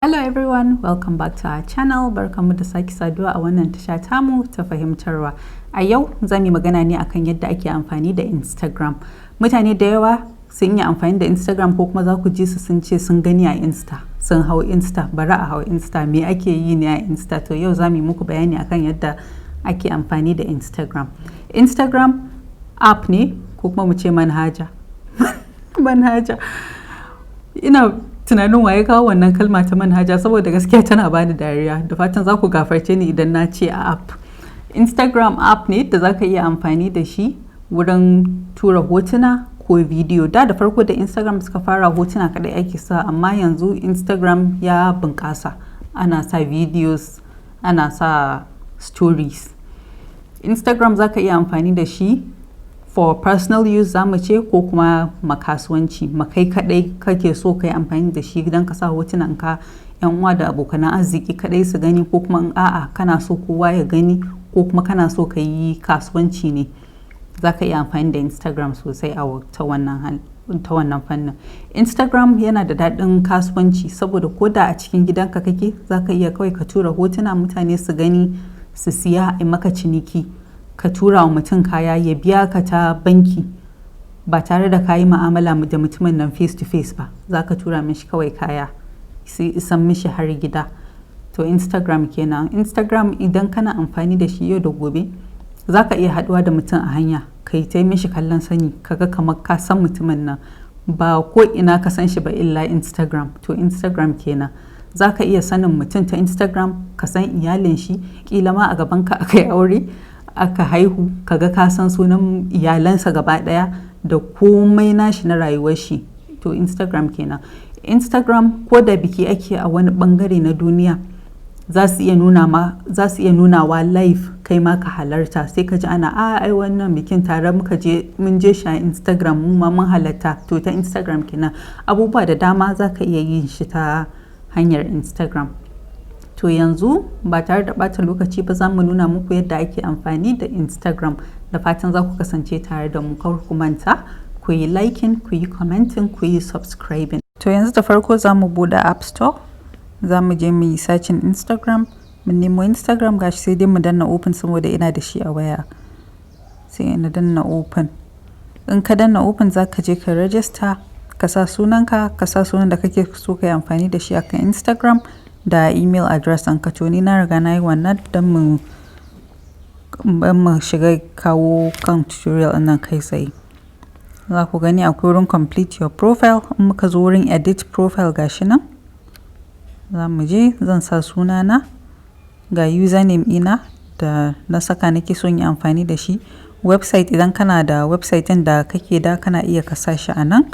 Hello everyone, welcome back to our channel. Barkanmu da sake saduwa a wannan tasha tamu ta fahimtarwa. A yau za mu yi magana ne akan yadda ake amfani da Instagram. Mutane da yawa sun yi amfani da Instagram, ko kuma za ku ji su sun ce sun gani a Insta, sun hau Insta, bari a hau Insta, me ake yi ne a Insta? To, yau za mu yi muku bayani akan yadda ake amfani da Instagram. Instagram app ne, ko kuma mu ce manhaja. Manhaja. Ina tunanin waye kawo wannan kalma ta manhaja, saboda gaskiya tana bani dariya. Da fatan za ku gafarce ni idan na ce app. Instagram app ne da za ka iya amfani da shi wurin tura hotuna ko bidiyo. Da farko da Instagram suka fara, hotuna kadai ake sa, amma yanzu Instagram ya bunƙasa, ana sa videos, ana sa stories. Instagram za ka iya amfani da shi for personal use za mu ce, ko kuma makasuwanci makai kadai kake so ka yi amfani da shi don ka sa hotunan ka, yan uwa da abokan arziki kadai su gani, ko kuma in a'a, kana so kowa ya gani, ko kuma kana so ka yi kasuwanci ne, za ka iya amfani da Instagram sosai a ta wannan fannin. Instagram yana da daɗin kasuwanci, saboda ko da a cikin gidanka kake, za ka iya kawai ka tura hotuna, mutane su gani, su siya, a maka ciniki. Ka tura wa mutum kaya, ya biya ka ta banki ba tare da ka yi ma'amala da mutumin nan face to face ba. Za ka tura mishi kawai kaya, sai isan mishi har gida. To, Instagram kenan. Instagram, idan kana amfani da shi yau da gobe, za ka iya haɗuwa da mutum a hanya, ka yi ta mishi kallon sani, kaga kamar ka san mutumin nan, ba ko ina ka san shi ba illa Instagram. To, Instagram kenan. Za ka iya sanin mutum ta Instagram, ka san iyalin shi, kila ma a gaban ka aka yi aure, aka haihu, kaga ka san sunan iyalansa gaba daya da komai nashi na rayuwar shi. To, Instagram kenan. Instagram, ko da biki ake a wani bangare na duniya, za su iya nuna ma, za su iya nunawa live, kai ma ka halarta. Sai ka ji ana, "A ai wannan bikin tare muka je, mun je shi a Instagram, mu ma mun halarta." To, ta Instagram kenan. Abubuwa da dama za ka iya yin shi ta hanyar Instagram. To, yanzu ba tare da bata lokaci ba, za mu nuna muku yadda ake amfani da Instagram. Da fatan za ku kasance tare da mu. Kar ku manta ku yi liking, ku yi commenting, ku yi subscribing. To, yanzu da farko za mu bude App Store, za mu je mu yi searching Instagram, mu nemo Instagram. Gashi, sai dai mu danna open saboda ina da shi a waya. Sai ina danna open. In ka danna open, za ka je ka register, ka sa sunanka, ka sa sunan da kake so ka yi amfani da shi akan Instagram, da email address ɗinka. To, ni na riga na yi wannan don mu shiga kawo kan tutorial ɗin nan kai tsaye. Za ku gani akwai wurin complete your profile. In muka zo wurin edit profile, gashi nan za mu je. Zan sa sunana, ga username ina da na saka nake son yi amfani da shi. Website, idan kana da website ɗin da kake da, kana iya ka sa shi a nan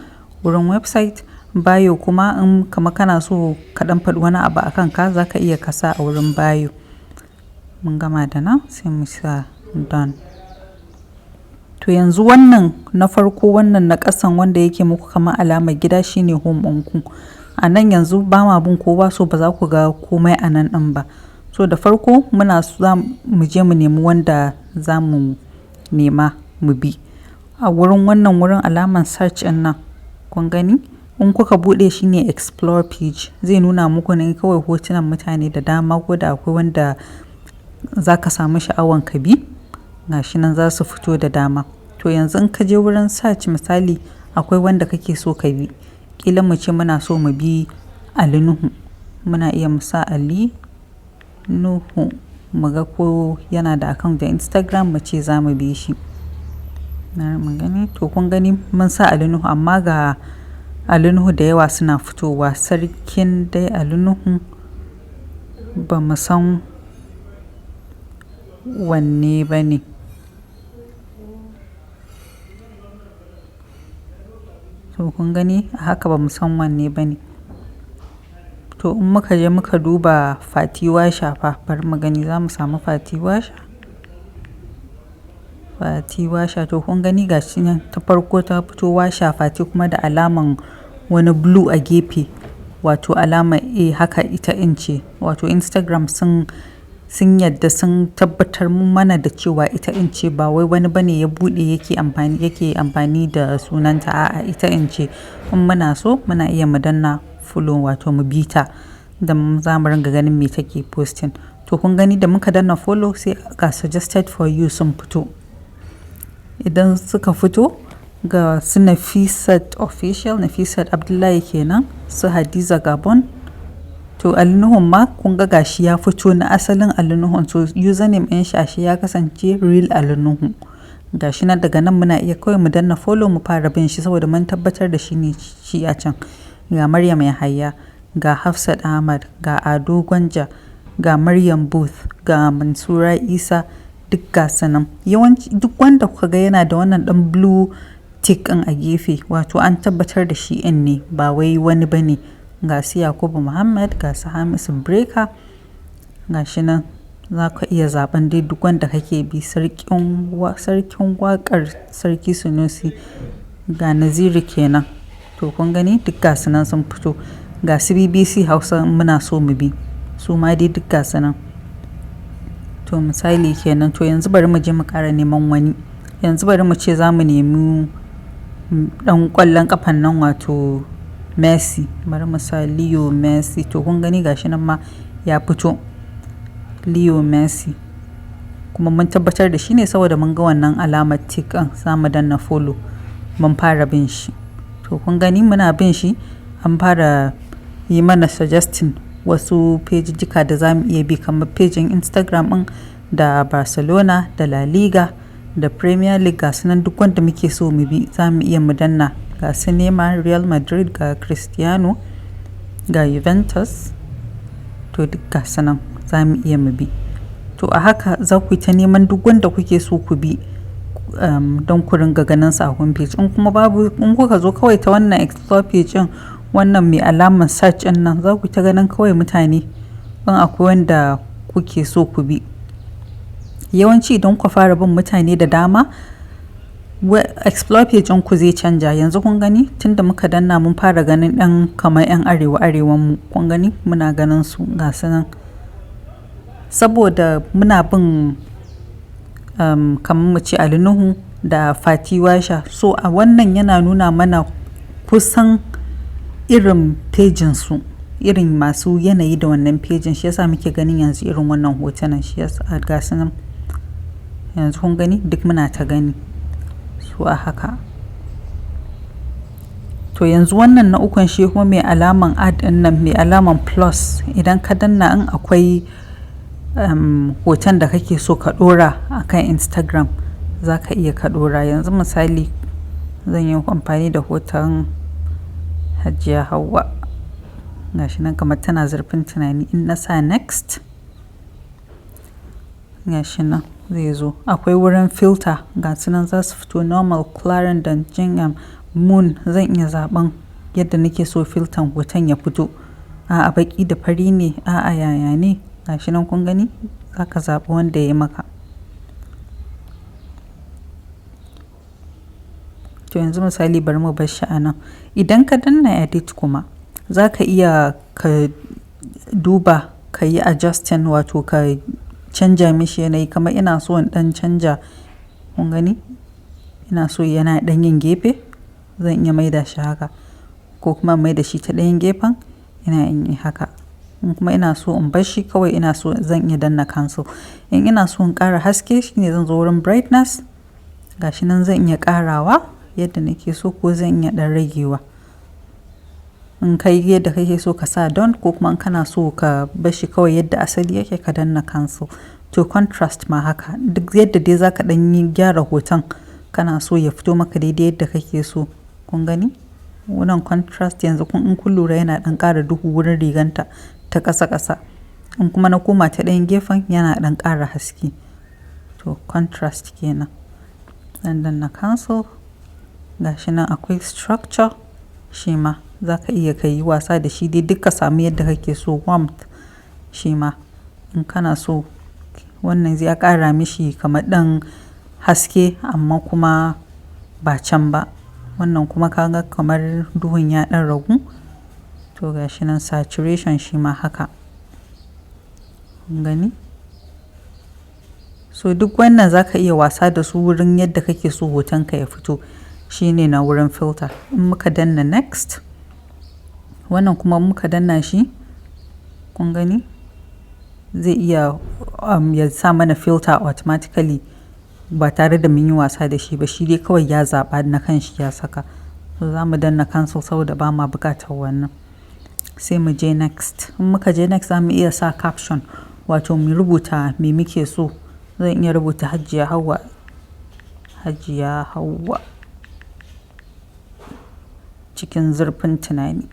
wurin website. Bio kuma, in kama kana so ka ɗan faɗi wani abu a kanka, za ka iya ka sa a wurin bio. Mun gama da nan, sai mu sa done. To, yanzu wannan na farko, wannan na ƙasan wanda yake muku kamar alamar gida, shine home ɗinku. A nan yanzu ba ma bin kowa, so ba za ku ga komai a nan ɗin ba. So da farko muna za mu je mu nemi wanda za mu nema mu bi. A wurin wannan wurin alamar search ɗin nan, kun gani, in kuka buɗe shi ne explore page, zai nuna muku ne kawai hotunan mutane da dama. Ko da akwai wanda za ka samu sha'awan ka bi, gashi nan za su fito da dama. To, yanzu in ka je wurin search, misali akwai wanda kake so ka bi, ƙila mu ce muna so mu bi Ali Nuhu, muna iya mu sa Ali Nuhu, mu ga ko yana da account da Instagram, mu ce za mu bi shi. Na mu gani. To, kun gani, mun sa Ali Nuhu, amma ga Ali Nuhu da yawa suna fitowa. Sarkin dai Ali Nuhu, ba mu san wanne ba ne. To, kun gani, haka ba mu san wanne ba ne. To, in muka je muka duba Fati Washa fa, bari mu gani, za mu samu Fati Washa. Fati Washa. To, kun gani, gashi nan ta farko ta fito, Washa Fati, kuma da alaman wani blue a gefe, wato alama A haka, ita in ce. Wato Instagram sun yadda, sun tabbatar mana da cewa ita in ce, ba wai wani bane ya bude yake amfani da sunanta, a'a, ita in ce. In muna so, muna iya mu danna follow, wato mu bi ta. Da za mu ringa ganin me take posting. To, kun gani, da muka danna follow, sai ga suggested for you sun fito. Idan suka fito, ga su Nafisat Official, Nafisat Abdullahi kenan, su Hadiza Gabon. To, Ali Nuhun ma kun ga gashi ya fito na asalin Ali Nuhun. So username ɗin shi ashe ya kasance real Ali Nuhu. Gashi nan, daga nan muna iya kawai mu danna follow mu fara bin shi, saboda mun tabbatar da shi ne shi a can. Ga Maryam Yahaya, ga Hafsat Ahmad, ga Ado Gwanja, ga Maryam Booth, ga Mansura Isa, duk ga su nan. Yawanci duk wanda kuka ga yana da wannan ɗan blue tick ɗin a gefe, wato an tabbatar da shi ɗin ne, ba wai wani ba ne. Ga su Yakubu Muhammad, ga su Hamisu Breaker, ga shi nan. Za ka iya zaɓen dai duk wanda kake bi. Sarkin waƙar Sarki Sunusi, ga Naziru kenan. To, kun gani, duk ga su nan sun fito. Ga su BBC Hausa muna so mu bi. Su ma dai duk ga su nan. To, misali kenan. To, yanzu bari mu je mu ƙara neman wani. Yanzu bari mu ce za mu nemi ɗan ƙwallon ƙafan nan, wato Messi. Bari mu sa Leo Messi. To, kun gani, gashi nan ma ya fito. Leo Messi. Kuma mun tabbatar da shi ne saboda mun ga wannan alamar tick ɗin. Za mu danna follow. Mun fara bin shi. To, kun gani, muna bin shi, an fara yi mana suggesting wasu pejijjika da za mu iya bi, kamar pejin Instagram ɗin da Barcelona da La Liga da Premier League, ga su nan. Duk wanda muke so mu bi, za mu iya mu danna. Ga su Neymar, Real Madrid, ga Cristiano, ga Juventus. To, duk ga su nan za mu iya mu bi. To, a haka za ku yi ta neman duk wanda kuke so ku bi don ku ringa ganin su a home page. In kuma babu, in kuka zo kawai ta wannan explore page ɗin, wannan mai alamar search ɗin nan, za ku ta ganin kawai mutane in akwai wanda kuke so ku bi. Yawanci idan kuka fara bin mutane da dama, explore page ɗin ku zai canja. Yanzu kun gani, tunda muka danna, mun fara ganin ɗan kamar 'yan arewa arewan mu. Kun gani, muna ganin su, ga su nan. Saboda muna bin kamar mu ce Ali Nuhu da Fati Washa. So a wannan yana nuna mana kusan irin pejin su, irin masu yanayi da wannan pejin. Shi yasa muke ganin yanzu irin wannan hotunan. Shi yasa ga su nan. Yanzu kun gani, duk muna ta gani su a haka. To, yanzu wannan na ukun, shi kuma mai alaman add ɗin nan, mai alaman plus, idan ka danna, in akwai hoton da kake so ka ɗora a kan Instagram, za ka iya ka ɗora. Yanzu misali zan yi amfani da hoton Hajiya Hauwa. Gashi nan kamar tana zurfin tunani. In na sa next, gashi nan zai zo. Akwai wurin filter, ga su nan za su fito: normal, Clarendon, gingham, moon. Zan iya zaɓen yadda nake so filter hoton ya fito. A'a, baƙi da fari ne, a'a, yaya ne. Gashi nan, kun gani, za ka zaɓi wanda ya yi maka. To, yanzu misali bari mu bar shi a nan. Idan ka danna edit kuma, za ka iya ka duba, ka yi adjusting, wato ka canja mishi yanayi. Kamar ina so in ɗan canja, kun gani? Ina so yana ɗan yin gefe, zan iya maida shi haka ko kuma maida shi ta ɗayan gefen, ina in yi haka. In kuma ina so in bar shi kawai, ina so, zan iya danna cancel. In ina so in ƙara haske, shine zan zo wurin brightness. Gashi nan, zan iya ƙarawa yadda nake so ko zan iya ɗan ragewa. In kai yadda kake so, ka sa done, ko kuma in kana so ka bar shi kawai yadda asali yake, ka danna cancel. To, contrast ma haka, duk yadda dai za ka ɗan yi gyara hoton, kana so ya fito maka daidai yadda kake so. Kun gani? Wannan contrast yanzu kun, in kun lura, yana ɗan ƙara duhu wurin riganta ta ƙasa ƙasa. In kuma na koma ta ɗayan gefen, yana ɗan ƙara haske. To, contrast kenan. Zan danna cancel. Gashi nan akwai structure, shi ma za ka iya ka yi wasa da shi dai duk ka samu yadda kake so. Warmth shi ma in kana so, wannan zai ƙara mishi kamar ɗan haske amma kuma ba can ba. Wannan kuma ka ga kamar duhun ya ɗan ragu. To, gashi nan, saturation shi ma haka. Kun gani? So duk wannan za ka iya wasa da su wurin yadda kake so hotonka ya fito. Shi ne na wurin filter. In muka danna next, wannan kuma muka danna shi, Kun gani? Zai iya ya sa mana filter automatically ba tare da mun yi wasa da shi ba. Shi dai kawai ya zaɓa na kanshi ya saka. So za mu danna cancel saboda ba ma buƙatar wannan. Sai mu je next. In muka je next, za mu iya sa caption, wato mu rubuta me muke so. Zan iya rubuta Hajiya Hauwa, Hajiya Hauwa cikin zurfin tunani.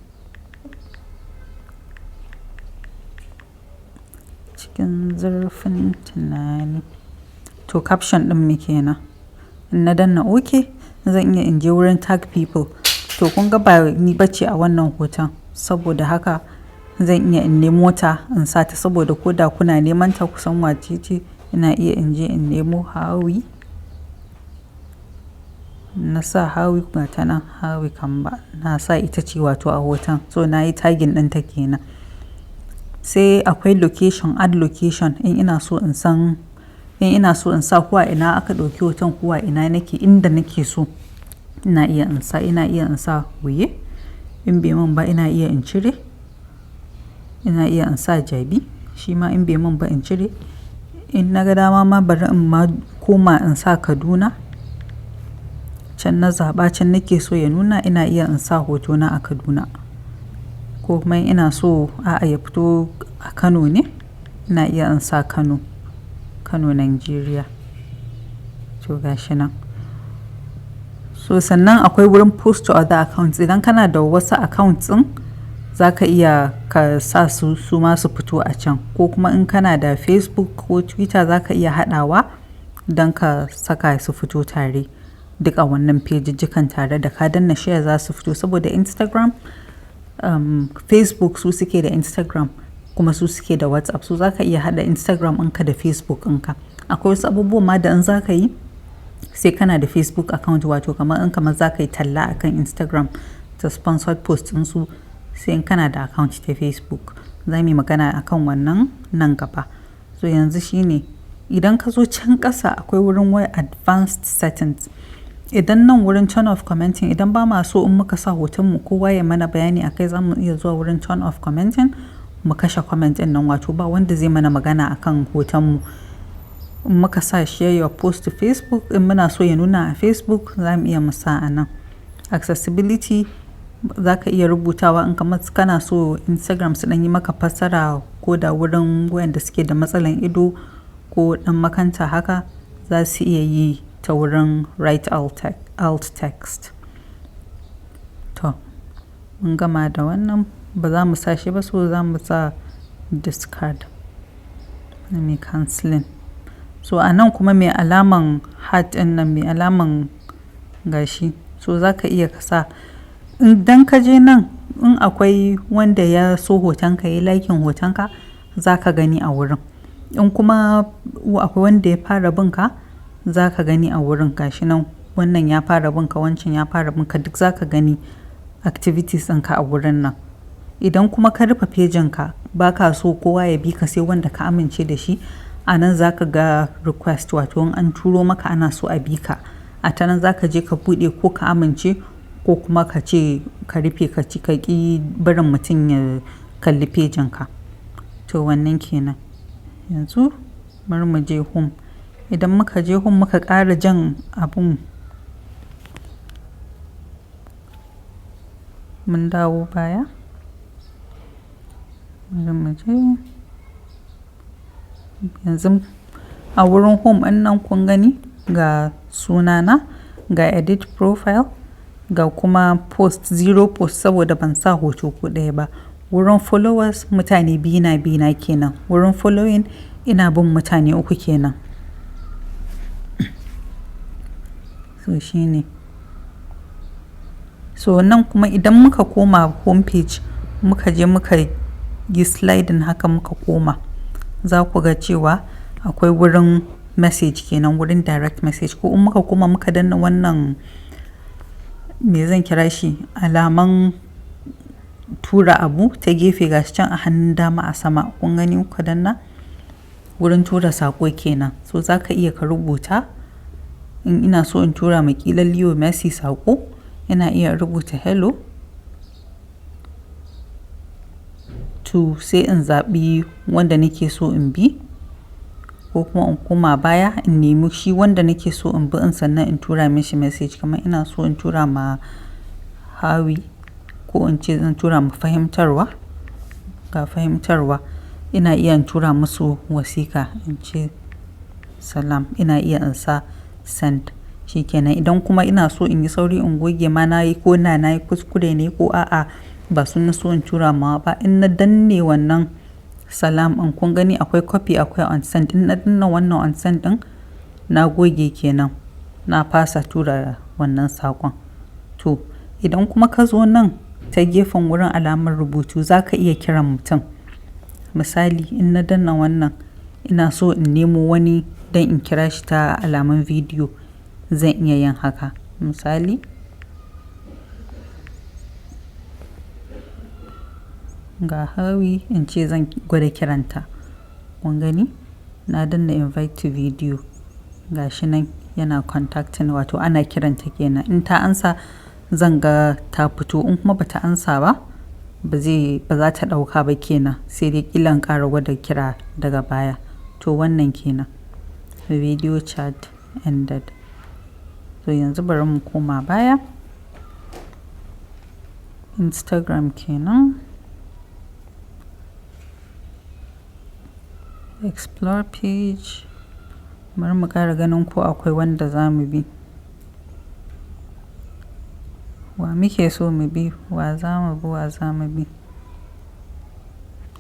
Cikin zurfin tunani. To, caption ɗin mu kenan. In na danna OK, zan iya in je wurin tag people. To, kun ga ba ni bace a wannan hoton. Saboda haka zan iya in nemo ta in sa ta, saboda ko da kuna neman ta kusan wace ce. Ina iya in je in nemo Hawi. Na sa Hawi, ga ta nan, Hawi Kamba. Na sa ita ce wato a hoton. So na yi tagging ɗinta kenan. Sai akwai location, add location. In ina so in sa ko a ina aka ɗauki hoton, ko a ina nake, inda nake so. Ina iya in sa Wuye. In bai mun ba, ina iya in cire. Ina iya in sa Jabi. Shi ma in bai mun ba, in cire. In na ga dama ma, bari in ma koma in sa Kaduna. Can na zaɓa, can nake so ya nuna, ina iya in sa hotona a Kaduna. Ko kuma in ina so a'a, ya fito a Kano ne, ina iya in sa Kano, Kano, Nigeria. To, ga shi nan. So sannan akwai wurin post to other accounts. Idan kana da wasu accounts ɗin, za ka iya ka sa su, su ma su fito a can. Ko kuma in kana da Facebook ko Twitter, za ka iya haɗawa don ka saka su fito tare. Duk a wannan pejijjikan tare da ka danna share za su fito, saboda Instagram, Facebook su suke da Instagram kuma su suke da WhatsApp. So za ka iya haɗa Instagram ɗinka da Facebook ɗinka. Akwai wasu abubuwa ma da in za ka yi sai kana da Facebook account, wato kamar in kamar za ka yi talla akan Instagram ta sponsored post ɗinsu, sai in kana da account ta Facebook. Za mu yi magana akan wannan nan gaba. So yanzu shine idan ka zo can ƙasa, akwai wurin wai advanced settings. Idan nan wurin turn off commenting, idan ba ma so in muka sa hoton mu kowa ya mana bayani akai, za mu iya zuwa wurin turn off commenting mu kashe comment ɗin nan, wato ba wanda zai mana magana akan hoton mu. In muka sa share your post to Facebook, in muna so ya nuna a Facebook, za mu iya mu sa a nan. Accessibility, za ka iya rubutawa in kamar kana so Instagram su ɗan yi maka fassara, ko da wurin wayanda suke da matsalan ido ko ɗan makanta haka, za su iya yi ta wurin write alt text. To, mun gama da wannan, ba za mu sa shi ba, so za mu sa discard. Mai cancelling. So a nan kuma mai alaman heart ɗin nan, mai alaman gashi. So za ka iya ka sa idan ka je nan, in akwai wanda ya so hotonka, ya yi liking hotonka, za ka gani a wurin. In kuma akwai wanda ya fara bin ka, za ka gani a wurin, gashi nan, wannan ya fara bin ka, wancan ya fara bin ka, duk za ka gani activities ɗinka a wurin nan. Idan kuma ka rufe pejin ka, ba ka so kowa ya bi ka sai wanda ka amince da shi, a nan za ka ga request, wato in an turo maka ana so a bi ka. A ta nan za ka je ka buɗe ko ka amince ko kuma ka ce ka rufe, ka ci ka ƙi barin mutum ya kalli pejin ka. To, wannan kenan. Yanzu bari mu je home. Idan muka je home, muka ƙara jan abun, mun dawo baya. Bari mu je. Yanzu a wurin home ɗin nan, kun gani, ga sunana, ga edit profile, ga kuma post, zero post saboda ban sa hoto ko ɗaya ba. Wurin followers, mutane biyu na bina kenan. Wurin following, ina bin mutane uku kenan. So shine. So nan kuma idan muka koma home page, muka je muka yi sliding haka muka koma, za ku ga cewa akwai wurin message kenan, wurin direct message. Ko in muka koma muka danna wannan, me zan kira shi, alaman tura abu ta gefe, gashi can a hannun dama a sama. Kun gani, kuka danna, wurin tura saƙo kenan. So za ka iya ka rubuta. In ina so in tura ma ƙila Leo Messi saƙo, ina iya rubuta "Hello to To, sai in zaɓi wanda nake so in bi, ko kuma in koma baya in nemi shi wanda nake so in bi in, sannan in tura mishi message. Kamar ina so in tura ma Hawi, ko in ce zan tura ma Fahimtarwa. Ga Fahimtarwa, ina iya in tura musu wasiƙa in ce salam, ina iya in sa send. Shi kenan. Idan kuma ina so in yi sauri in goge ma na yi, ko na yi kuskure ne, ko a'a ba su na so in tura ma ba, in na danne wannan salam in, kun gani akwai copy, akwai unsend. In na danna wannan unsend ɗin, na goge kenan, na fasa tura wannan saƙon. To, idan kuma ka zo nan ta gefen wurin alamar rubutu, za ka iya kiran mutum. Misali, in na danna wannan, ina so in nemo wani don in kira shi ta alamun bidiyo, zan iya yin haka. Misali, ga Hawi, in ce zan gwada kiranta. Kun gani? Na danna invite to video. Ga shi nan yana contacting, wato ana kiranta kenan. In ta amsa, zan ga ta fito, in kuma bata amsa ba, ba za ta ɗauka ba kenan, sai dai ƙila in ƙara gwada kira daga baya. To, wannan kenan. Video chat ended. To, yanzu bari mu koma baya. Instagram kenan. Explore page. Bari mu ƙara ganin ko akwai wanda za mu bi. Wa muke so mu bi? Wa za mu bi? Wa za mu bi?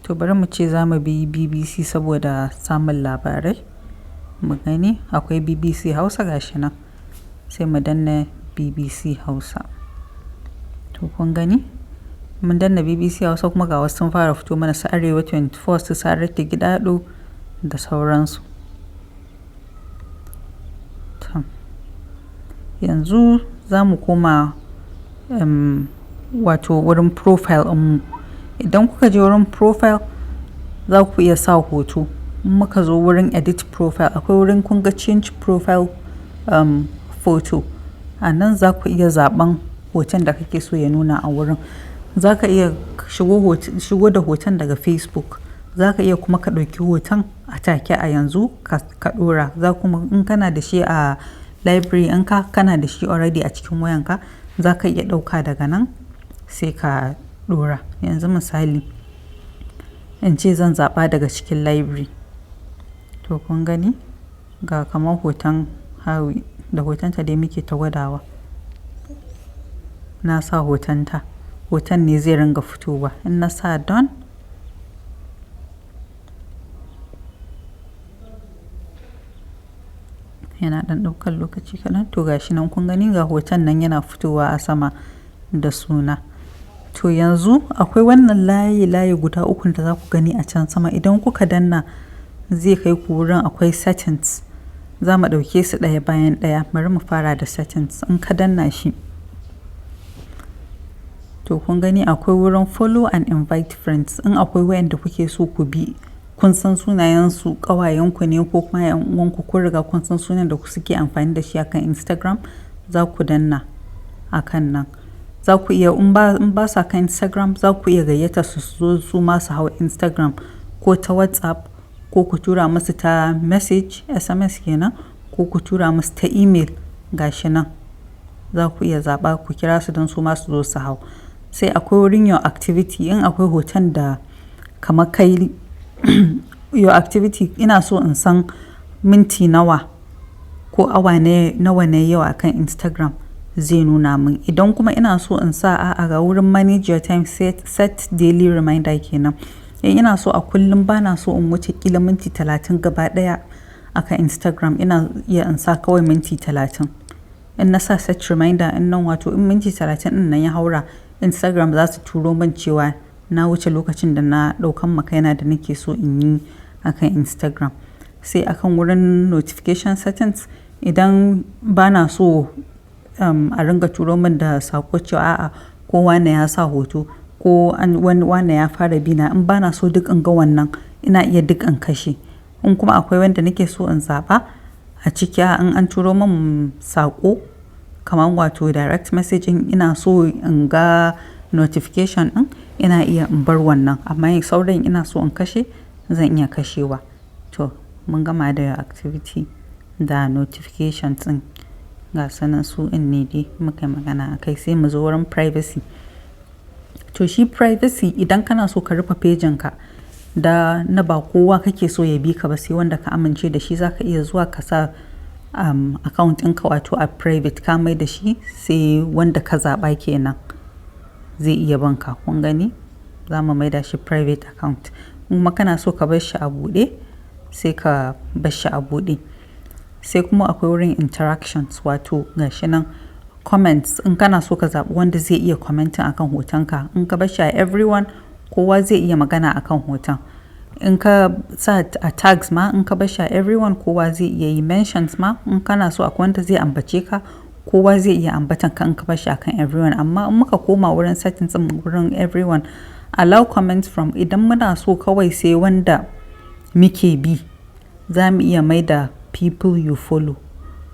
To, bari mu ce za mu bi BBC saboda samun labarai. Mu gani akwai BBC Hausa, gashi nan. Sai mu danna BBC Hausa. To, kun gani? Mun danna BBC Hausa, kuma ga wasu sun fara fito mana, su Arewa 24, su Saratu Gidado da sauransu. To, yanzu za mu koma wato wurin profile ɗinmu. Idan kuka je wurin profile, za ku iya sa hoto. In muka zo wurin edit profile, akwai wurin, kun ga change profile photo. A nan za ku iya zaɓen hoton da kake so ya nuna a wurin. Za ka iya shigo da hoton daga Facebook. Za ka iya kuma ka ɗauki hoton a take a yanzu ka ɗora. Za kuma in kana da shi a library ɗinka, kana da shi already a cikin wayanka, za ka iya ɗauka daga nan sai ka ɗora. Yanzu misali, in ce zan zaɓa daga cikin library. To, kun gani? Ga kamar hoton Hawi, da hotonta dai muke ta gwadawa. Na sa hotonta. Hoton ne zai ringa fitowa. In na sa done, yana ɗan ɗaukar lokaci kaɗan. To, ga shi nan, kun gani, ga hoton nan yana fitowa a sama da suna. To, yanzu akwai wannan layi layi guda ukun da za ku gani a can sama. Idan kuka danna, zai kai ku wurin akwai settings. Za mu ɗauke su ɗaya bayan ɗaya. Bari mu fara da settings. In ka danna shi, to kun gani akwai wurin follow and invite friends. In akwai wayanda kuke so ku bi, kun san sunayensu, ƙawayenku ne ko kuma 'yan uwanku, kun riga kun san sunan da suke amfani da shi akan Instagram, za ku danna akan nan. Za ku iya, in ba sa kan Instagram, za ku iya gayyata su su zo su ma su hau Instagram, ko ta WhatsApp, ko ku tura musu ta message, SMS kenan, ko ku tura musu ta email. Gashi nan. Za ku iya zaɓa ku kira su don su ma su zo su hau. Sai akwai wurin your activity. In akwai hoton da kamar kai your activity, ina so in san minti nawa ko awa ne nawa ne yau akan Instagram, zai nuna min. Idan kuma ina so in sa a'a, ga wurin manage your time, set daily reminder kenan. In ina so a kullum bana so in wuce kila minti 30 gaba ɗaya akan Instagram, ina iya in sa kawai minti 30. In na sa set reminder in nan, wato in minti 30 ɗin nan ya haura, Instagram za su turo min cewa na wuce lokacin da na ɗaukan ma kaina da nake so in yi akan Instagram. Sai akan wurin notification settings, idan bana so a ringa turo min da saƙo cewa a'a, ko wane ya sa hoto, ko wani wane ya fara bina, in bana so duk in ga wannan, ina iya duk in kashe. In kuma akwai wanda nake so in zaɓa a ciki, in an turo min saƙo kamar wato direct messaging, ina so in ga Notification ɗin ina iya in bar wannan, amma sauran ina so in kashe, zan iya kashewa. To, mun gama da activity da notifications ɗin. Ga sunan su in ne dai muka yi magana a kai, sai mu zo wurin privacy. To, shi privacy, idan kana so ka rufe page ɗin ka da na ba kowa kake so ya bi ka ba sai wanda ka amince da shi, za ka iya zuwa ka sa account ɗinka wato a private, ka mai da shi sai wanda ka zaɓa kenan zai iya bin ka. Kun gani? Za mu maida shi private account. Kuma kana so ka bar shi a buɗe, sai ka bar shi a buɗe. Sai kuma akwai wurin interactions, wato gashi nan comments. In kana so ka zaɓi wanda zai iya commenting akan hotonka, in ka bar shi a everyone, kowa zai iya magana akan hoton. In ka sa a tags ma, in ka bar shi a everyone, kowa zai iya yi. Mentions ma, in kana so akwai wanda zai ambace ka, kowa zai iya ambatan ka in ka bar shi akan everyone. Amma in muka koma wurin settings ɗin, wurin everyone, allow comments from, idan muna so kawai sai wanda muke bi, za mu iya mai da people you follow,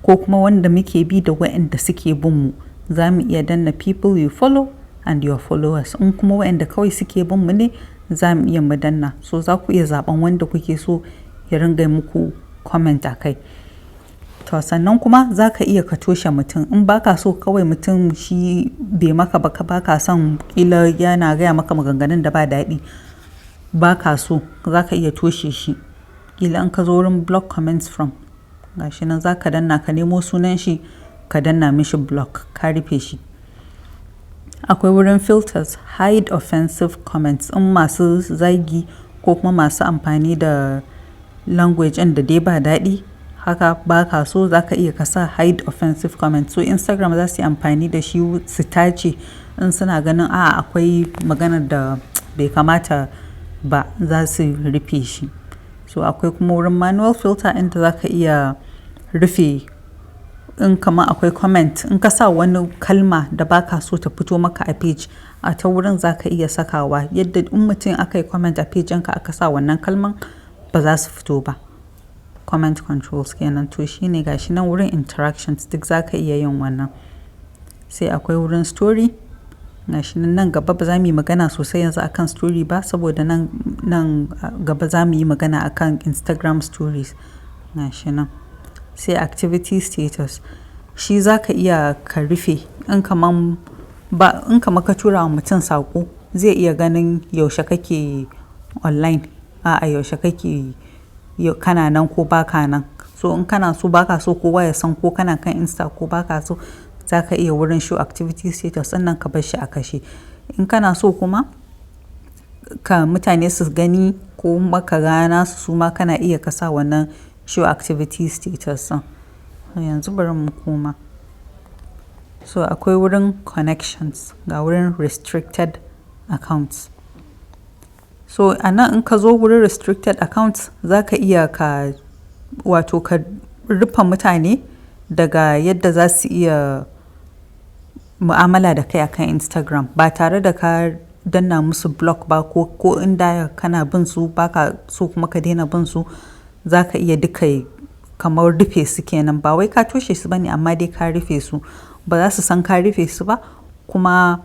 ko kuma wanda muke bi da waɗanda suke bin mu, za mu iya danna people you follow and your followers. In kuma waɗanda kawai suke bin mu ne, za mu iya mu danna. So za ku iya zaɓen wanda kuke so ya ringa muku comment a kai. To, sannan kuma za ka iya ka toshe mutum in baka so. Kawai mutum shi bai maka ba, baka son, kila yana gaya maka maganganun da ba daɗi, baka so, za ka iya toshe shi. Kila in ka zo wurin block comments from, gashi nan, za ka danna ka nemo sunan shi, ka danna mishi block, ka rufe shi. Akwai wurin filters, hide offensive comments, in masu zagi ko kuma masu amfani da language ɗin da dai ba daɗi haka ba ka so, za ka iya ka sa hide offensive comments. So Instagram za su yi amfani da shi su tace, in suna ganin a akwai maganar da bai kamata ba, za su rufe shi. So akwai kuma wurin manual filter, inda za ka iya rufe in kama akwai comment, in ka sa wani kalma da baka so ta fito maka a page, a ta wurin za ka iya sakawa yadda in mutum aka yi comment a page ɗinka aka sa wannan kalman, ba za su fito ba. Comment controls kenan. To, shine gashi nan wurin interactions, duk za ka iya yin wannan. Sai akwai wurin story, gashi nan. Nan gaba ba za mu yi magana sosai yanzu akan story ba, saboda nan gaba za mu yi magana akan Instagram Stories. Gashi nan. Sai activity status, shi za ka iya ka rufe in kaman ba in kaman ka tura wa mutum saƙo, zai iya ganin yaushe kake online, a'a, yaushe kake, kana nan ko baka nan. So in kana so, baka so kowa ya san ko kana kan Insta ko baka so, za ka iya wurin show activity status ɗin nan ka bar shi a kashe. In kana so kuma ka mutane su gani ko maka gana su, suma kana iya ka sa wannan show activity status ɗin. Yanzu bari mu koma. So akwai wurin connections, ga wurin restricted accounts. So a nan in ka zo wurin restricted accounts, za ka iya ka wato ka rufe mutane daga yadda za su iya mu'amala da kai akan Instagram ba tare da ka danna musu block ba, ko inda kana bin su baka so kuma ka daina bin su, za ka iya duka kamar rufe su kenan. Ba wai ka toshe su bane, amma dai ka rufe su, ba za su san ka rufe su ba. Kuma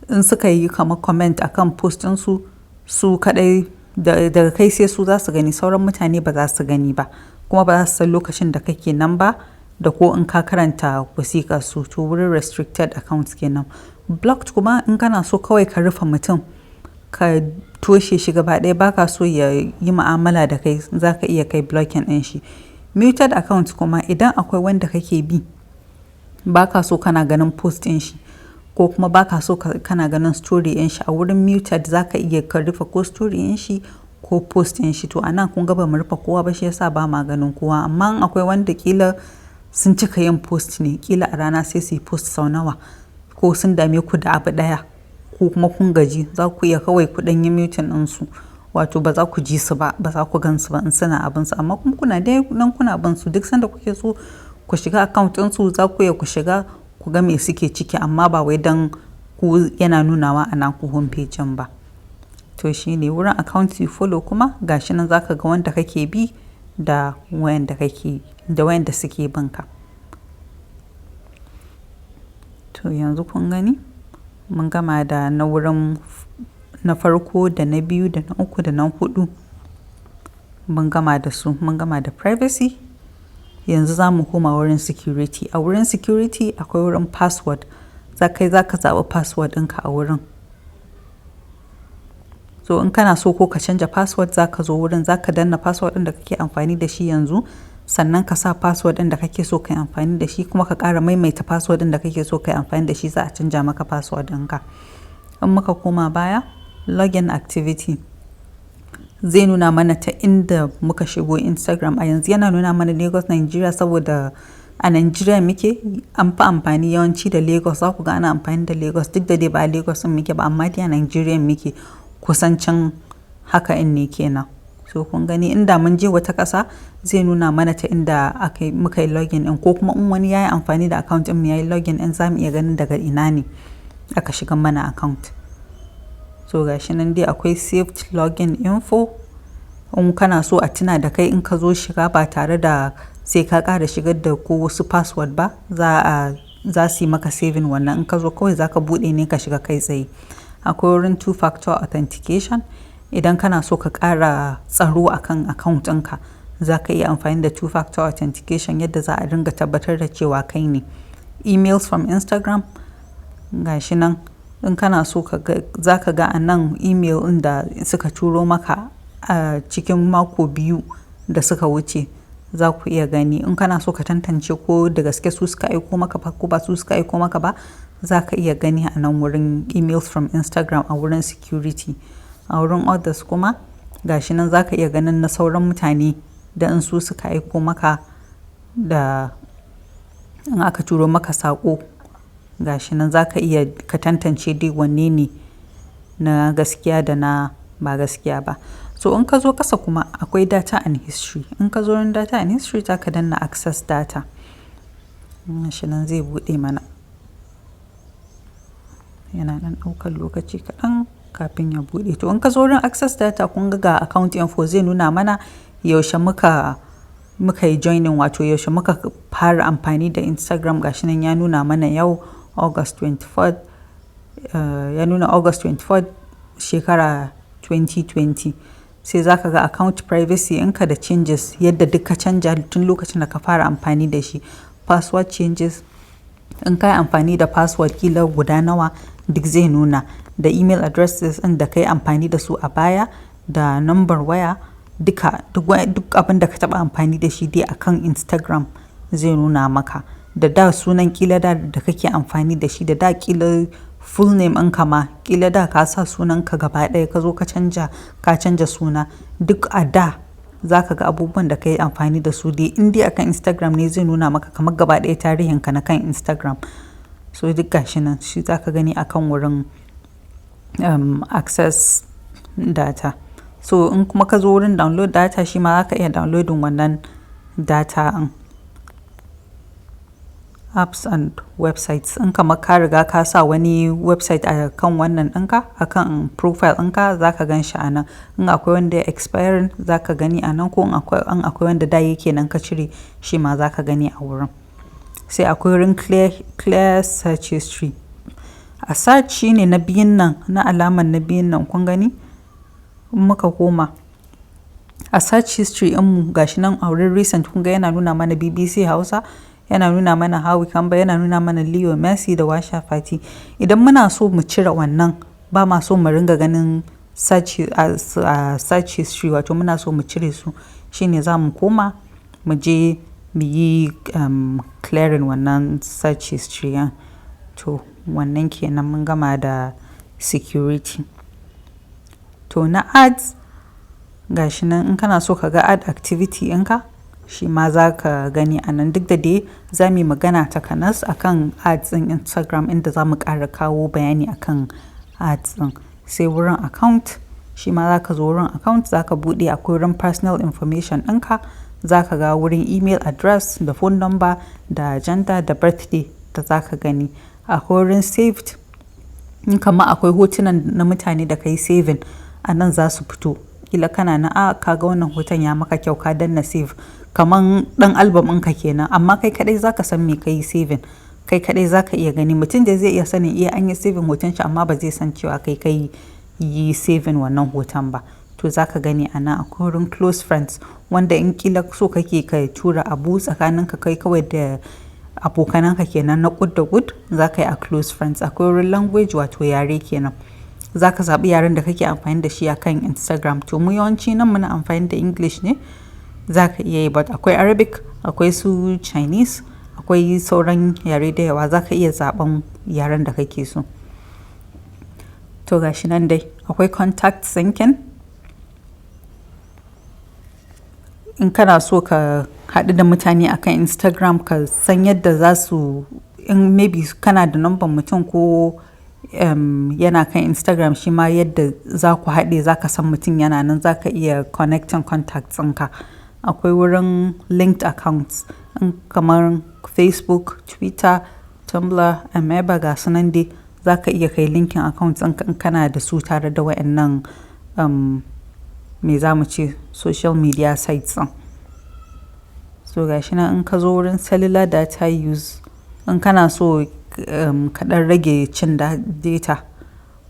in suka yi kamar comment akan post ɗinsu, su kaɗai, daga kai sai su za su gani, sauran mutane ba za su gani ba, kuma ba za su san lokacin da kake nan ba da ko in ka karanta wasiƙar su. To, wurin restricted accounts kenan. Blocked kuma, in kana so kawai ka rufe mutum, ka toshe shi gaba ɗaya, baka so ya yi mu'amala da kai, za ka iya kai blocking ɗin shi. Muted account kuma, idan akwai wanda kake bi, baka so kana ganin post ɗin shi ko kuma baka so kana ganin story ɗin shi, a wurin muted za ka iya ka rufe ko story ɗin shi ko post ɗin shi. To, a nan kun ga ba mu rufe kowa ba, shi yasa ba ma ganin kowa. Amma in akwai wanda kila sun cika yin post ne, kila a rana sai su yi post sau nawa, ko sun dame ku da abu ɗaya, ko kuma kun gaji, za ku iya kawai ku ɗan yi muting ɗinsu, wato ba za ku ji su ba, ba za ku gan su ba in suna abin su, amma kuma kuna dai nan kuna bin su. Duk sanda kuke so ku shiga account ɗinsu, za ku iya ku shiga ku ga me suke ciki, amma ba wai dan ku yana nunawa a naku homepage ba. To, shine wurin account you follow kuma, gashi nan, zaka ga wanda kake bi da wayanda suke bin ka. To, yanzu kun gani, Mun gama da na wurin na farko da na biyu da na uku da na hudu. Mun gama da su, mun gama da privacy. Yanzu za mu koma wurin security. A wurin security akwai wurin password. Za kai za ka zaɓi password ɗinka a wurin. So in kana so ko ka canja password, za ka zo wurin, za ka danna password ɗin da kake amfani da shi yanzu, sannan ka sa password ɗin da kake so ka yi amfani da shi, kuma ka ƙara maimaita password ɗin da kake so ka yi amfani da shi, za a canja maka password ɗinka. In muka koma baya, login activity zai nuna mana ta inda muka shigo Instagram. A yanzu yana nuna mana Lagos, Nigeria, saboda a Nigeria muke. An fi amfani yawanci da Lagos. Za ku ga ana amfani da Lagos, duk da dai ba a Lagos ɗin muke ba, amma dai a Nigeria muke, kusan can haka in ne kenan. So kun gani, inda mun je wata ƙasa zai nuna mana ta inda aka muka yi login ɗin, ko kuma in wani ya yi amfani da account ɗin mu ya yi login ɗin, za mu iya ganin daga ina ne aka shiga mana account. So gashi nan dai akwai saved login info. In kana so a tuna da kai in ka zo shiga ba tare da sai ka ƙara shigar da ko wasu password ba, za su yi maka saving wannan. In ka zo kawai za ka buɗe ne ka shiga kai tsaye. Akwai wurin two factor authentication. Idan kana so ka ƙara tsaro akan account ɗinka, za ka iya amfani da two factor authentication, yadda za a dinga tabbatar da cewa kai ne. Emails from Instagram, gashi nan, in kana so ka ga, za ka ga a nan email ɗin da suka turo maka a cikin mako 2 da suka wuce, za ku iya gani. In kana so ka tantance ko da gaske su suka aiko maka ba ko ba su suka aiko maka ba, za ka iya gani a nan wurin emails from Instagram a wurin security. A wurin others kuma, gashi nan, za ka iya ganin na sauran mutane da in su suka aiko maka, da in aka turo maka saƙo, gashi nan za ka iya ka tantance dai wanne ne na gaskiya da na ba gaskiya ba. So in ka zo ƙasa kuma akwai data and history. In ka zo wurin data and history, za ka danna access data. Gashi nan zai buɗe mana. Yana ɗan ɗaukar lokaci kaɗan kafin ya buɗe. To in ka zo wurin access data, kun ga account info, zai nuna mana yaushe muka yi joining, wato yaushe muka fara amfani da Instagram. Gashi nan ya nuna mana yau August 24th, ya nuna August 24th, shekara 2020. Sai za ka ga account privacy ɗinka da changes, yadda duk ka canja tun lokacin da ka fara amfani da shi. Password changes, in ka yi amfani da password kila guda nawa, duk zai nuna. Da email addresses ɗin da ka yi amfani da su a baya, da number waya, duka duk abin da ka taɓa amfani da shi dai akan Instagram zai nuna maka. Da da sunan kila da da kake amfani da shi, da da kila full name ɗinka ma, kila da ka sa sunanka gaba ɗaya, ka zo ka canja, ka canja suna, duk a da za ka ga abubuwan da ka yi amfani da su dai. In dai akan Instagram ne, zai nuna maka kamar gaba ɗaya tarihinka na kan Instagram. So duk gashi nan shi za ka gani akan wurin access data. So in kuma ka zo wurin download data, shi ma za ka iya downloading wannan data ɗin. Apps and websites, in kamar ka riga ka sa wani website a kan wannan ɗinka, a kan profile ɗinka, za ka gan shi a nan. In akwai wanda ya expiring, za ka gani a nan, ko in akwai wanda da yake nan ka cire, shi ma za ka gani a wurin. Sai akwai wurin clear search history. A search shine na biyun nan, na alaman na biyun nan, kun gani? In muka koma a search history ɗinmu, gashi nan a wurin recent, kun ga yana nuna mana BBC Hausa, yana nuna mana Hawi Kamba, yana nuna mana Leo Messi da Washa Fati. Idan muna so mu cire wannan, ba ma so mu ringa ganin search history, wato muna so mu cire su, shine za mu koma mu je mu yi clearing wannan search history. To wannan kenan, mun gama da security. To na ads, gashi nan, in kana so ka ga ad activity ɗinka, shi ma za ka gani a nan. Duk da dai za mu yi magana takanas akan ads ɗin Instagram, inda za mu ƙara kawo bayani akan ads ɗin. Sai wurin account, shi ma za ka zo wurin account, za ka buɗe, akwai wurin personal information ɗinka. Za ka ga wurin email address da phone number da gender da birthday da za ka gani. Akwai wurin saved, in kama akwai hotunan na mutane da ka yi saving a nan, za su fito. Kila kana na a ka ga wannan hoton ya maka kyau, ka danna save, kaman ɗan album ɗinka kenan, amma kai kaɗai za ka san me ka yi saving. Kai kaɗai za ka iya gani. Mutum da zai iya sanin iya an yi saving hoton shi, amma ba zai san cewa kai kai yi saving wannan hoton ba. To, za ka gani a nan akwai wurin close friends, wanda in kila so kake ka tura abu tsakaninka kai kawai da abokananka kenan na kud da kud, za ka yi a close friends. Akwai wurin language, wato yare kenan. Za ka zaɓi yaren da kake amfani da shi a kan Instagram. To, mu yawanci nan muna amfani da English ne, za ka iya yi, but akwai Arabic, akwai su Chinese, akwai sauran yare da yawa. Za ka iya zaɓen yaren da kake so. To, gashi nan dai akwai contact syncing. In kana so ka haɗu da mutane akan Instagram, ka san yadda za su, in maybe kana da number mutum ko yana kan Instagram shi ma, yadda za ku haɗe, za ka san mutum yana nan, za ka iya connecting contacts ɗinka. Akwai wurin linked accounts, in kamar Facebook, Twitter, Tumblr, Ameba, ga su nan dai, za ka iya kai linking accounts ɗinka in kana da su tare da wayannan me za mu ce, social media sites ɗin. So gashi nan, in ka zo wurin cellular data use, in kana so ka ɗan rage cin data,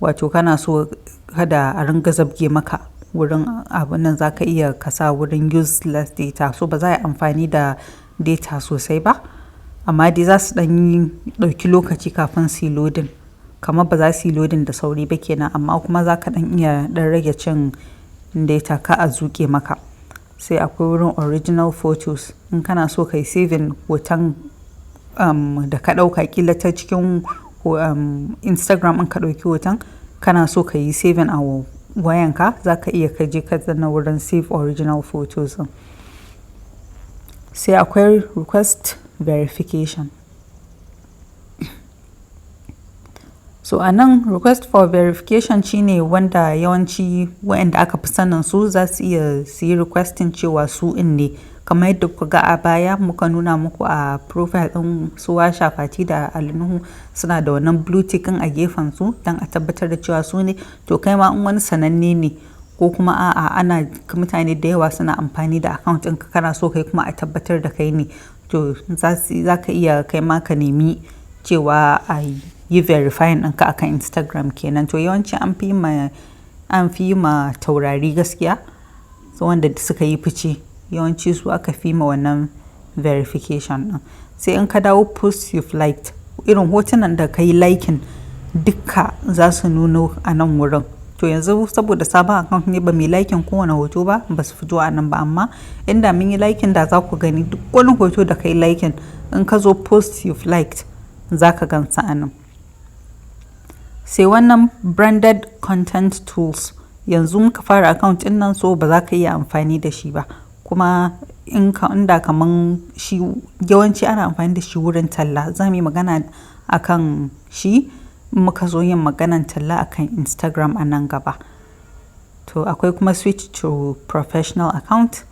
wato kana so kada a ringa zabge maka wurin abun nan, za ka iya ka sa wurin use less data. So ba za a yi amfani da data sosai ba, amma dai za su ɗan yi ɗauki lokaci kafin su yi loading. Kamar ba za su yi loading da sauri ba kenan, amma kuma za ka ɗan iya ɗan rage cin data ka a zuƙe maka. Sai akwai wurin original photos. In kana so ka yi saving hoton da ka ɗauka, ƙila ta cikin Instagram in ka ɗauki hoton, kana so ka yi saving a wayanka, za ka iya ka je ka danna wurin save original photos ɗin. Sai akwai request verification. So a nan request for verification shine wanda yawanci waɗanda aka fi sanin su za su iya su yi requesting cewa su in ne. Kamar yadda kuka ga a baya muka nuna muku a profile ɗin su Washa Fati da Ali Nuhu, suna da wannan blue tick ɗin a gefen su don a tabbatar da cewa su ne. To, kai ma in wani sananne ne ko kuma a'a, ana mutane da yawa suna amfani da account ɗinka, kana so kai kuma a tabbatar da kai ne, to za ka iya kai ma ka nemi cewa a yi verifying ɗinka akan Instagram kenan. To, yawanci an fi ma taurari gaskiya, so wanda suka yi fice, yawanci su aka fi ma wannan verification ɗin. Sai in ka dawo post you've liked, irin hotunan da ka yi liking dukka za su nuno a nan wurin. To, yanzu saboda sabon account ne, ba mu yi liking kowane hoto ba, ba su fito a nan ba, amma inda mun yi liking da za ku gani duk wani hoto da ka yi liking, in ka zo post you've liked za ka gansa a nan. Sai wannan branded content tools, yanzu muka fara account ɗin nan, so ba za ka iya amfani da shi ba. Kuma in ka inda kaman shi yawanci ana amfani da shi wurin talla. Za mu yi magana akan shi in muka zo yin maganan talla akan Instagram a nan gaba. To, akwai kuma switch to professional account.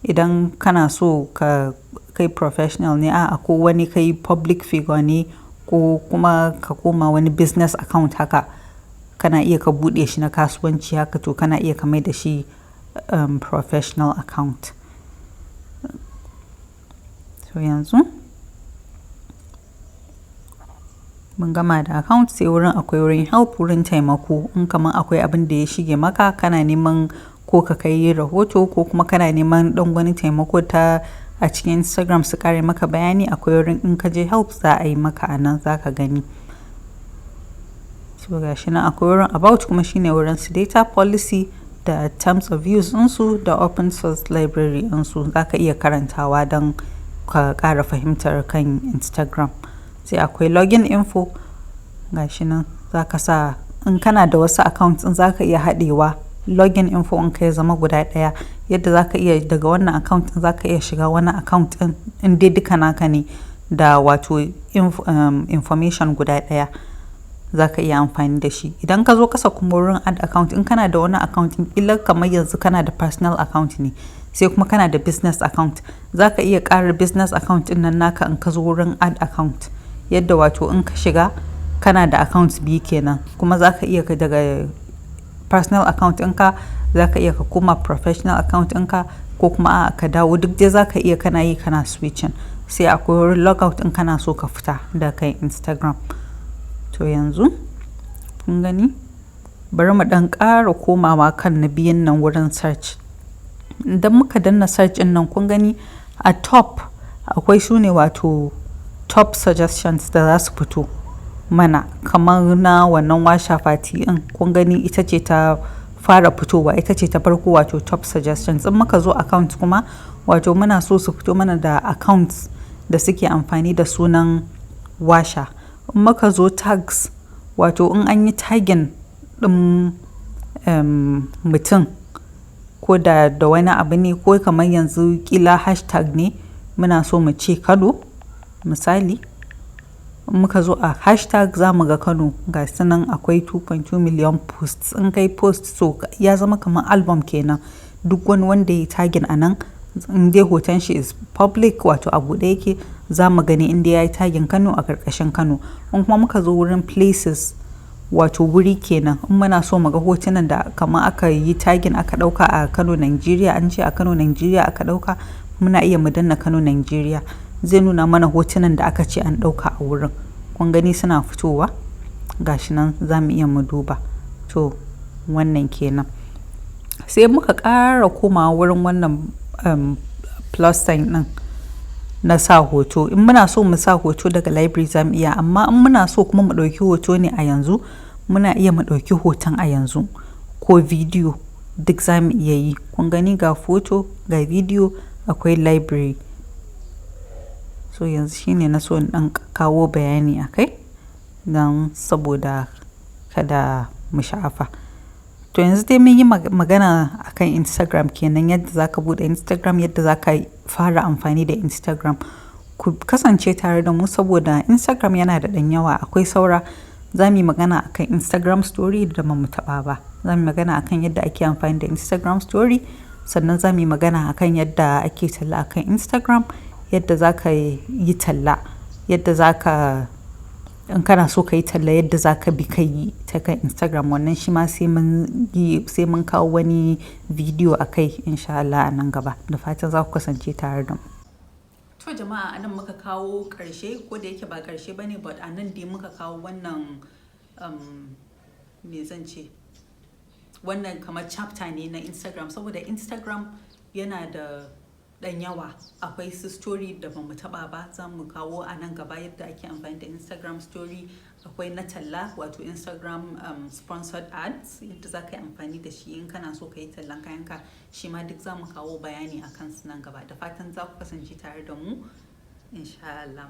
Idan kana so ka kai professional ne, a'a, ko wani kai public figure ne, ko kuma ka koma wani business account haka, kana iya ka buɗe shi na kasuwanci haka, to kana iya ka mai da shi professional account. To, yanzu mun gama da account, sai wurin akwai wurin help, wurin taimako. In kamar akwai abin da ya shige maka, kana neman ko ka kai rahoto, ko kuma kana neman ɗan wani taimako ta a cikin Instagram su kare maka bayani, akwai wurin in ka je help za a yi maka a nan, za ka gani. So ga shi nan akwai wurin about, kuma shine wurin su data policy da terms of use ɗinsu da open source library ɗinsu, za ka iya karantawa don ka ƙara fahimtar kan Instagram. Sai akwai login info, ga shi nan za ka sa in kana da wasu accounts ɗin, za ka iya haɗewa login info in ka ya zama guda ɗaya, yadda za ka iya daga wannan account ɗin za ka iya shiga wani account ɗin in dai duka naka ne da wato information guda ɗaya, za ka iya amfani da shi. Idan ka zo kasa kuma wurin add account, in kana da wani account, ƙila kamar yanzu kana da personal account ne, sai kuma kana da business account, za ka iya ƙara business account ɗin nan naka in ka zo wurin add account, yadda wato in ka shiga kana da account biyu kenan. Kuma za ka iya daga personal account ɗinka za ka iya ka koma professional account ɗinka, ko kuma a ka dawo, duk dai za ka iya kana yi kana switching. Sai akwai wurin logout in kana so ka fita da kan Instagram. To yanzu kun gani, bari mu ɗan ƙara komawa kan na biyun nan, wurin search. Idan muka danna search ɗin nan, kun gani a top akwai su ne, wato top suggestions da za su fito mana, kamar na wannan Washa Fati ɗin. Kun gani, ita ce ta fara fitowa, ita ce ta farko, wato top suggestions. In muka zo account kuma, wato muna so su fito mana da accounts da suke amfani da sunan Washa. In muka zo tags, wato in an yi tagging ɗin mutum ko da wani abu ne, ko kamar yanzu kila hashtag ne, muna so mu ce Kano misali. In muka zo a hashtag, za mu ga Kano, ga su nan akwai 2.2 million posts. In kai post, so ya zama kamar album kenan. Duk wani wanda ya yi tagging a nan, in dai hoton shi is public, wato a buɗe yake, za mu gani in dai ya yi tagging Kano a ƙarƙashin Kano. In kuma muka zo wurin places, wato wuri kenan, in muna so mu ga hotunan da kamar aka yi tagging aka ɗauka a Kano, Nigeria, an ce a Kano, Nigeria aka ɗauka, muna iya mu danna Kano, Nigeria. Zai nuna mana hotunan da aka ce an ɗauka a wurin. Kun gani, suna fitowa, gashi nan za mu iya mu duba. To wannan kenan. Sai muka ƙara komawa wurin wannan plus sign ɗin na sa hoto. In muna so mu sa hoto daga library, za mu iya, amma in muna so kuma mu ɗauki hoto ne a yanzu, muna iya mu ɗauki hoton a yanzu ko bidiyo, duk za mu iya yi. Kun gani, ga photo, ga bidiyo, akwai library. So yanzu shine na so in ɗan kawo bayani a kai don saboda kada mu sha'afa. To yanzu dai mun yi magana akan Instagram kenan, yadda za ka buɗe Instagram, yadda za ka fara amfani da Instagram. Ku kasance tare da mu saboda Instagram yana da ɗan yawa, akwai saura. Za mu yi magana akan Instagram story da ba mu taɓa ba. Za mu yi magana akan yadda ake amfani da Instagram story, sannan za mu yi magana akan yadda ake talla akan Instagram, yadda za ka yi talla, yadda za ka, in kana so ka yi talla, yadda za ka bi ka yi ta kan Instagram. Wannan shi ma sai mun yi, sai mun kawo wani bidiyo a kai in sha Allah a nan gaba. Da fatan za ku kasance tare da mu. To jama'a, anan muka kawo ƙarshe, ko da yake ba ƙarshe ba ne, but anan dai muka kawo wannan, me zan ce, wannan kamar chapter ne na Instagram, saboda Instagram yana da ɗan yawa. Akwai su story da ba mu taɓa ba, za mu kawo a nan gaba yadda ake amfani da Instagram story. Akwai na talla, wato Instagram sponsored ads, yadda za ka yi amfani da shi in kana so ka yi tallan kayanka. Shi ma duk za mu kawo bayani a kansu nan gaba. Da fatan za ku kasance tare da mu insha Allah.